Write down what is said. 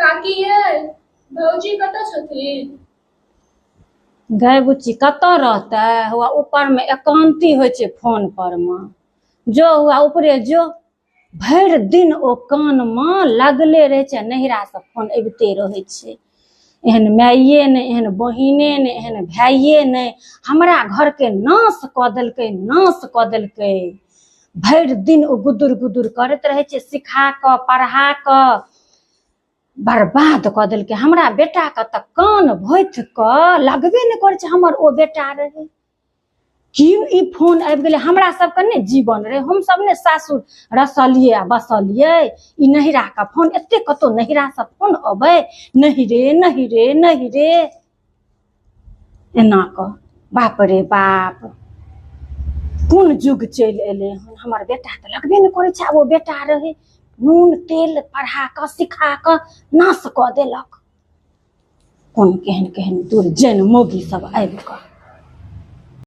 काकी यै, भौजी कतऽ छथिन? गै बुच्ची, कतऽ रहतै? हुआ ऊपरमे एकान्ती होइ छै फोन पर मे। जो हुआ ऊपरे जो। भरि दिन ओ कानमे लगले रहै छै, नैहरासँ फोन अबिते रहै छै। एहन माइए नहि, एहन बहिने नहि, एहन भाइए नहि, हमरा घरके नाश कऽ देलकै, नाश कऽ देलकै। भरि दिन ओ गुदुर गुदुर करैत रहै छै। सिखा कऽ पढ़ा कऽ बर्बाद कऽ देलकै हमरा बेटाके। तऽ कान भोथि कऽ लगबे नहि करै छै हमर ओ बेटा रहै की। ई फोन आबि गेलै। हमरा सबके नहि जीवन रहै, हमसब ने सासुर रसलियै आ बसलियै। ई नैहराके फोन एते कतौ नैहरासँ फोन अबै? नहि रे, नहि रे, नहि रे, एना कऽ। बाप रे बाप, कोन युग चलि एलै हन! हमर बेटा तऽ लगबे नहि करै छै आब ओ बेटा रहै। नून तेल पढ़ा कऽ सिखा कऽ नाश कऽ देलक। कोन केहन केहन दुर्जन मौगी सब आबि कऽ।